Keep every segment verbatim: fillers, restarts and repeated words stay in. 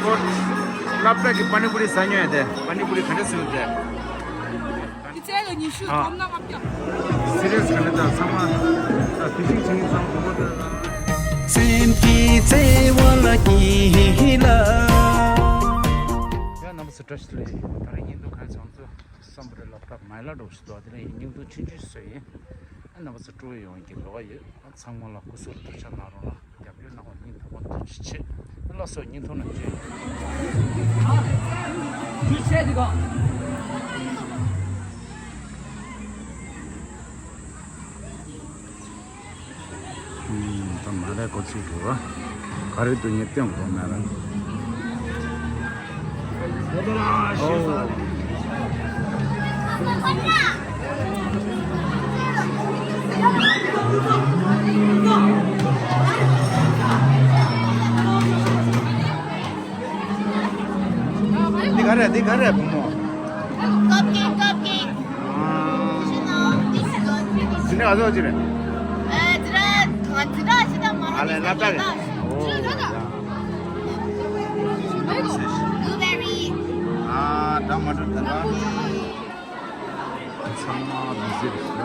སློབ་གྲྭ་གི་པ་ནི་པུ་རི་ཟ་མྱོང་ཡ་དེ། པ་ནི་པུ་རི་ག་འདྲ་བཟོས་དེ། དེ་ཚལ་ལ་ཉི་ཤུ། ཨ། ཐོབ་ན་ལྔ་བརྒྱ། སི་རི་ཡས་ག་འདྲ་དང་ཚང་མ་ད་དེ་བཞིན་བྱེད་ཀྱི་ཚང་མ་གོ་དེ། སེམས་ཀྱི་བརྩེ་བ་ལ་ཉི་ལ། ཡ་རྣམ་པ་ཚོ་བཀྲ་ཤིས་བདེ་ལེགས། ད་རེས་ཉིན་ཐོ་ག་ཚང་ཚོ་སམ་བྷོ་ཊ་སློབ་གྲྭ་མའི་ལ་འགྲོ་བཞིན་འདུག་དེ་རིང་ཉིན་ཐོ་ཆུང་ཆུང་བཟོས་ཡིན། རྣམ་པ་ཚོ་སྤྲོ་ཡོང་གི་རེ་བ་ཡོད། ཚང་མ་ལ་སྐུ་གཟུགས་ཐུགས་ཅག་གནང་རོགས་ལ། རྒྱབ་སྐྱོར་གནང་བ་ཉིན་ཐོ་བ་ཐུགས་རྗེ་ཆེ། ལགས་སོ། ཉིན་ཐོ་ནང་མཇལ་ཡོང་། ད་མ་རེད་གོ་ཚིག་འགྲོ་བ། ག་རེ་འདུག་ངས་སྟོན་དགོས་མ་རེད། ཨོ། འདི་ག་རེ། འདི་ག་རེ་བུ་མོ། Cupcake, cupcake. ཨ། ཅི་ནས་ག་ཚོད་ཅི་རེད། ཨ། ཛི་ར་ག་ཛི་ར་ཞིག་དང་མ་ཨ་ལས་སློབ་གྲྭ་རེད། ཨོ། Blueberry. ཨ། ད་མ་འགྲོ་ད་ད། ཚང་མ་བི་ཟི་རེད་ཤག་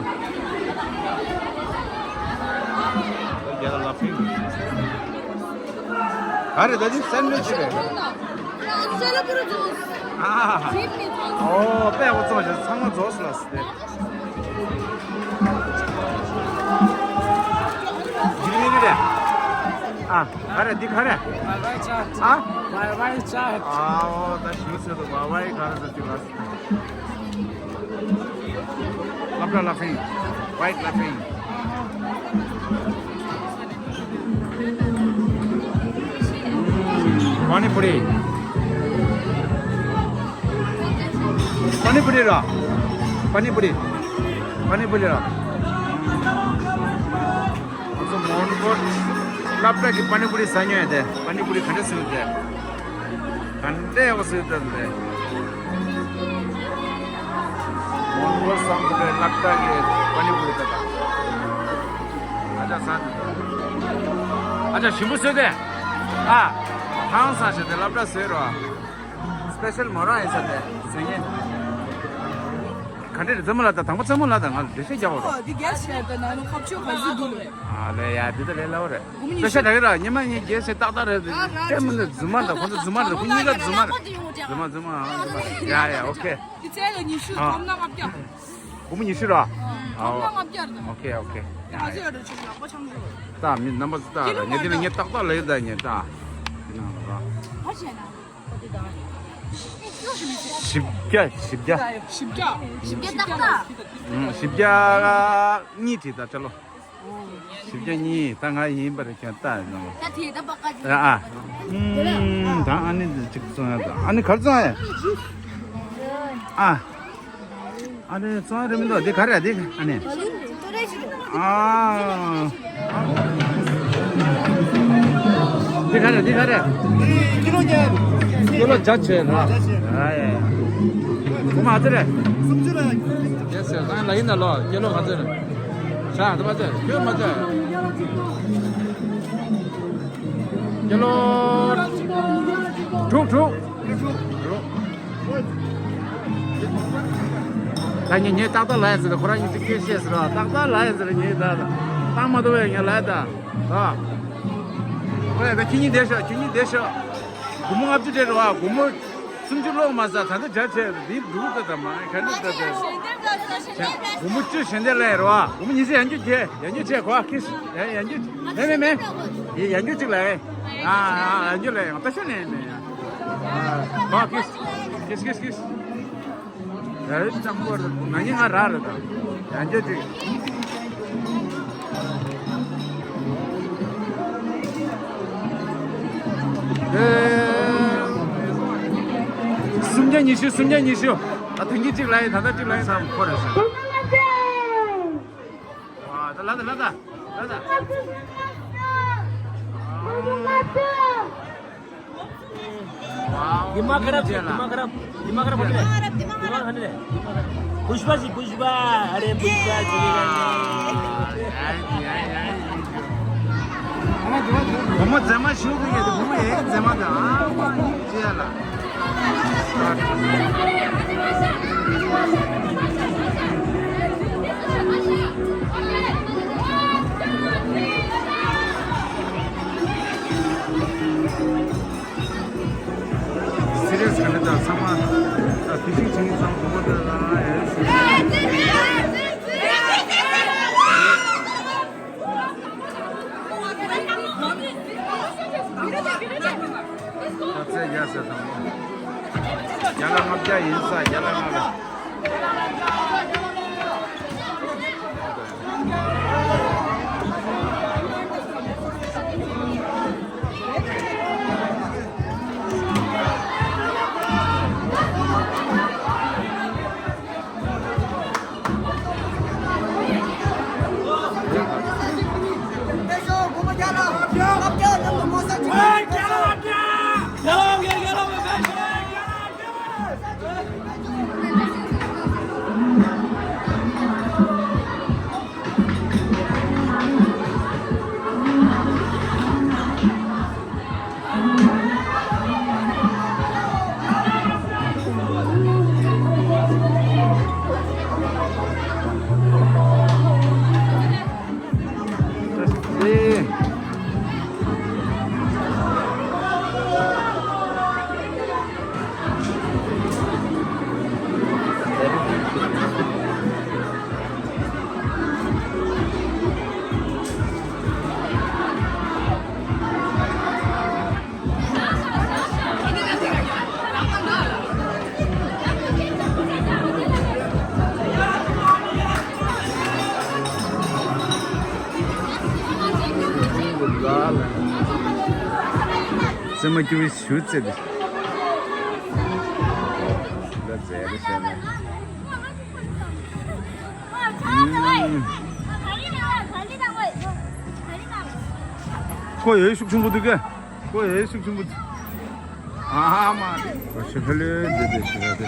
རྒྱ་ལ་ཕིང་། ག་རེ་ད་ཅི་སེན་ཌི་ཝིཆ་རེད། ཨ། ཨོ་དཔེ་ཡག་པོ་བཙོང་བྱས། ཚང་མ་རྫོགས་སོང་ལ་སི་ཏེ། འཇིགས་མེད་རེད། ཨ། ག་རེ་འདི་ག་རེ། Bye bye chat. ཨ། Bye bye chat. ཨའོ་ད་ཞུ་ཟེར་དུ་བ་བའི་ག་རེ་ཟེར་དུ་ལ། སློབ་གྲྭ་ལ་ཕིང་། White ལ་ཕིང་། པ་ནི་པུ་རི། པ་ནི་པུ་རི་ར། པ་ནི་པུ་རི། པ་ནི་པུ་རི་ར། ང་ཚོ་མོན་གྷོ་སློབ་གྲྭ་གི་པ་ནི་པུ་རི་ཟ་མྱོང་ཡ་དེ། པ་ནི་པུ་རི་ག་འདྲ་བཟོས་དེ། ག་འདྲ་ཡག་པོ་བཟོས་དེ་རེད། མོན་གྷོ་སམ་བྷོ་ཊའི་སློབ་གྲྭ་གི་པ་ནི་པུ་རི་དེ་དང་། ཨ་ཅག་ཟ་དེ་དང་། ཨ་ཅག་ཞིམ་པོ་བཟོས་དེ། ཨ། ཧང་སང་བྱས་ཏེ་སློབ་གྲྭ་བཟོས་རོགས། སི་པེ་ཤལ་མོ་རང་ཡིན་ས་དེ་ཟེར་ངེས། ག་འདྲ་རེད། རྩེད་མོ་ལ་དང་དང་པོ་རྩེད་མོ་ལ་དང་ང་ལ་འགྲེལ་བཤད་རྒྱག་པ་རོགས། འདི་གས་བྱས་ཏེ་ནང་ལ་ཁ་ཕྱོགས་ག་ཚོད་འདུག་ལེ། ཨ་ལེ་ཡ་འདི་ད་ལས་སླ་བོ་རེད། དཔེ་ཆ་ད་གི་ར་ཉི་མ་གཉིས་རྒྱལ་སྲས་ཏག་ཏག་རེད། ལྟད་མོ་འདི་རྫུན་མ་འདྲ། ཁོང་ཚོ་རྫུན་མ་རེད། ཁོ་གཉིས་ཀ་རྫུན་མ་རེད། རྫུན་མ་རྫུན་མ་ཨང་རྫུན་མ་རེད། ཡ་ཡ་ཨོ་ཁེ། འདི་ཚལ་ལ་ཉི་ཤུ། ཨ། ཐོབ་ན་ལྔ་བརྒྱ། སྒོར་མོ་ཉི་ཤུ་ར། ཐོབ་ན་ལྔ་བརྒྱ་རེད། ཨོ་ཁེ་ཨོ་ཁེ། ཡ་ཡ། ད་མི་རྣམ་པ་ཚོ་ལྟ་ར། ངས་འདི་ལ་ངས་ཏག་ཏག་ལབ་ཡོད། ད་ངས་ད་འདི་ནང་ལ་ར། བཞི་བརྒྱ། བཞི་བརྒྱ། བཞི་བརྒྱ། བཞི་བརྒྱ་ཏག་ཏག་ཨང་། བཞི་བརྒྱ་གཉིས་བྲིས་ད་ཅ་ལོ། བཞི་བརྒྱ་གཉིས། ད་ང་ཡིན་པ་རེད། ཁྱོད་ལྟ་ཡོང་། ད་དེ་ད་པ་ཀ་ཨ། ཨ། ཨུམ། ད་ཨ་ནི་གཅིག་བཙོང་ཡ། ད་ཨ་ནི་ག་རེ་བཙོང་ཡ། ཨ། ཨ་ནི་བཙོང་ཡ་རེད་མི་འདུག་འདི་ག་རེ་འདི། ཨ་ནི། ཨ། འདི་ག་རེ། འདི་ག་རེ། ཀི་ལོ་བརྒྱ། ཀི་ལོ་བརྒྱ་བྱས་ན། ཨ་ཡ་ཡ། སྒོར་མོ་ཨ་ཙི་རེད། སུམ་ཅུ་རེད། ཡ་ཟེར་ད་ལ་ཡིན་ན་ལོ། ཀི་ལོ་ག་ཚོད་རེད། ཤ་ད་མ་ཚོད་ཁྱོད་མ་ཚོད། ཀི་ལོ་དྲུག་དྲུག་དྲུག་ད་ངས་ངས་ཏག་ཏག་ལབ་ཡ་ཟེར། ཁོ་རང་གཉིས་ཅིག་སྐད་བཤད་ཟེར་བ། ཏག་ཏག་ལབ་ཡ་ཟེར། ངས་ད་བཏང་མ་ཐུབ་པས་ངས་ལབ་ད། ཨ། ཨོ་ཡ། ད་ཁྱེད་གཉིས་བསྡད་ཤོག་ཁྱེད་གཉིས་བསྡད་ཤོག་སྒོར་མོ་ལྔ་བཅུ་སྤྲད་རེད་བ། སྒོར་མོ་སུམ་ཅུ་སློག་མ་ཟ། ད་ལྟ་བརྒྱ་བྱས་འདི་འདུག་ད་ད་མ་ག་འདྲ་ད་ད། སྒོར་མོ་བཅུ་ཞལ་འདེབས་ལ་ཡ་རེད་བ། སྒོར་མོ་ཉི་ཤུ་ཡང་རྒྱུ་བྱས། ཡང་རྒྱུ་བྱས། གོ་ཁིས་ཡང་ཡང་རྒྱུ་མེད་མེད་མེད། ཡ་ཡང་རྒྱུ་གཅིག་ལ་ཡ། ཨ་ཨ་ཡང་རྒྱུ་ལ་ཡ། ད་ཤ་ལེན་མེད་ཡ། གོ་ཁིས་ཁིས་ཁིས་ཁིས། ཡ་ལྕམ་སྐོར་ང་གཉིས་ང་རག་རེད་ད། ཡང་རྒྱུ་གཅིག་ཨེ། སུམ་བརྒྱ་ཉི་ཤུ། སུམ་བརྒྱ་ཉི་ཤུ། ད་ཐེངས་གཅིག་ལ་ཡིན། ད་ལྟ་གཅིག་ལ་ཡིན་བསམ་ཁོ་རེད་ཟེར། ཨ། ད་ལ་ད་ལ་ད་ལ་ད། ཝའོ། དི་མ་ཁ་རབ་ཅེ། དི་མ་ཁ་རབ། དི་མ་ཁ་རབ་ཧ་ནི་རེད། དི་མ་ཁ་རབ། དི་མ་ཁ་རབ་ཧ་ནི་རེད། དི་མ་ཁ་རབ། པུཤ་པ་ཟེར། པུཤ་པ། ཨ་རེ་པུཤ་པ་ཟེར། བུ་མོ་མཛེས་མ་ཞུ་གི་ཡོད། བུ་མོ་ཡག་མཛེས་མ་དང་། ཡེས་ག་ནས་ད་ཚང་མ་ད་དེ་བཞིན་བྱེད་ཀྱི་ཚང་མ་དགོངས་པ་ད་ལ་ཡེས། ད་ཚད་རྒྱ་ས་དང་པོ། རྒྱ་ལ་ལྔ་བརྒྱ་ཡིན་ས་རྒྱ་ལ་ལྔ་བརྒྱ། རྩེད་མོ་སྐྱོ་བོའི་གཞུ་རྩེ་དེ། ལ་རྩེ་རེ་བྱས་ནས། ཁོ་ཡོད་ཤུགས་ཆེན་པོ་འདུག་གས། ཁོ་ཡོད་ཤུགས་ཆེན་པོ་འདུག་ཨ་མ། ཁོ་ཤི་ཁ་ལེ་དེ་དེ་ཤི་ཁ་དེ།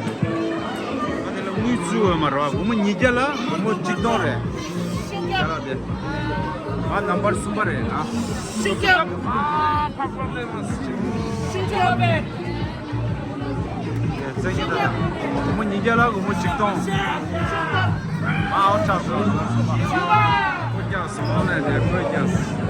ཨ་དེ་ལ་དངུལ་བཙུགས་འོས་མ་རེད་བ། སྒོར་མོ་ཉིས་བརྒྱ་ལ་སྒོར་མོ་གཅིག་སྟོང་རེད། ཤེས་རྒྱ་ལ་དེ། ང་ནམ་བར་གསུམ་པ་རེད་ཨ། ཤེས་རྒྱ། ཨ་ཕ་ཕ་ལེ་མ་སི་ཅིག་ཤེས་རྒྱ་བས། ཚེ་ཉིན་ད། སྒོར་མོ་ཉིས་བརྒྱ་ལ་སྒོར་མོ་གཅིག་སྟོང་། ཨའོ་ཆགས་སོང་། ཀོ་རྒྱག་སོང་ནས་དེ་ཀོ་རྒྱག་སོང་།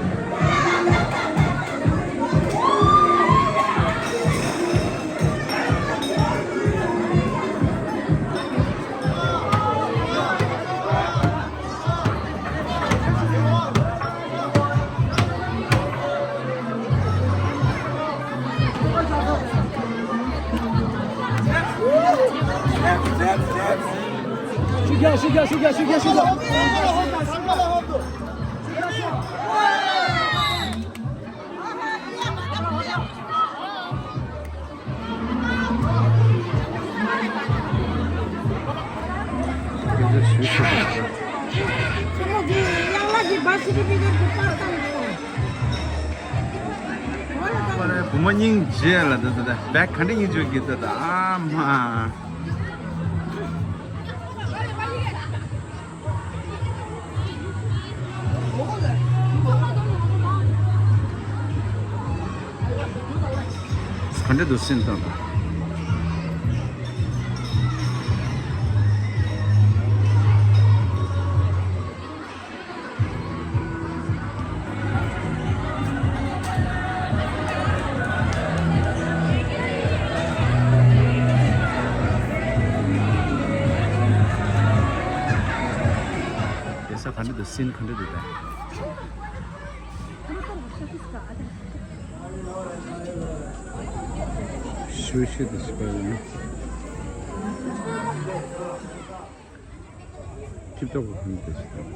ཤུགས་རྒྱག་ཤུགས་རྒྱག་ཤུགས་རྒྱག་ཤུགས་རྒྱག་ཤུགས་རྒྱག་བུ་མོ་སྙིང་རྗེ་ལ་ད་ད་ད་བེག་ག་འདྲ་སྙིང་རྗེ་གི་ད་ད་ཨ་མ། འདི་འདུག་སེམས་དང་། དེ་ས་ག་འདྲ་འདུག་སེམས་ག་འདྲ་འདུག་ད། ཤུ་ཤུ་དེ་ཤི་པ་ཡིན། ཁྱི་ཏོག་གི་ཁུངས་དེ་ཤི་པ།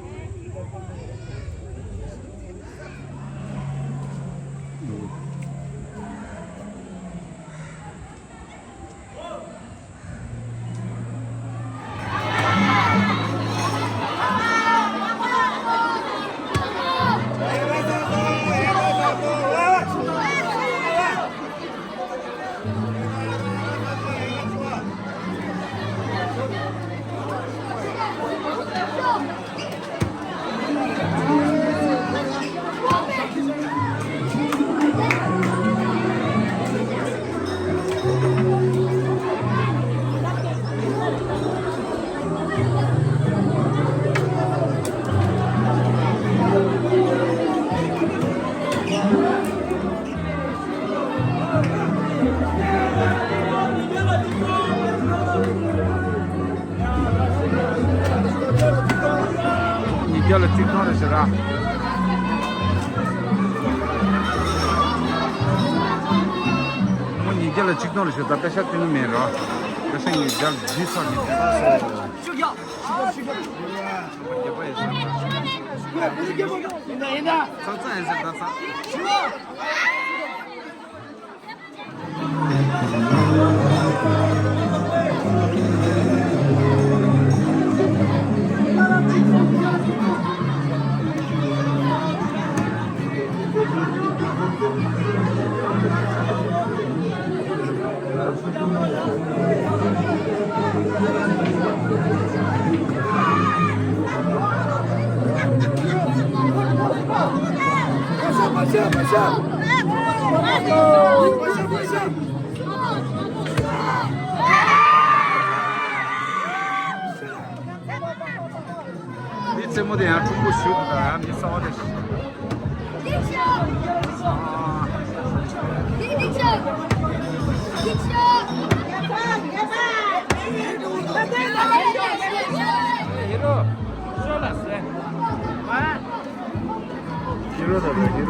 ཉིས་བརྒྱ་ལ་གཅིག་སྟོང་རེད་ཟེར་ར། ཉིས་བརྒྱ་ལ་གཅིག་སྟོང་རེད་ཟེར་ད་པེ་ཤ་སྟོན་གི་མེད་ར། པེ་ཤ་ཉིས་བརྒྱ་ལ་བརྒྱད་སོགས་ཉིས་བརྒྱ་ལ་སོགས། ཚ་ཚ་ཡིན་ཟེར་ད་ཚ། འདི་རྩེད་མོ་དེ་ཡང་ཕྲུ་གུ་ཞུགས་དང་ཡང་འདི་གསར་པ་རེད། ཧི་རོ། ཤོ་ལ་སེ། ཧ། ཧི་རོ་དང་ཧི་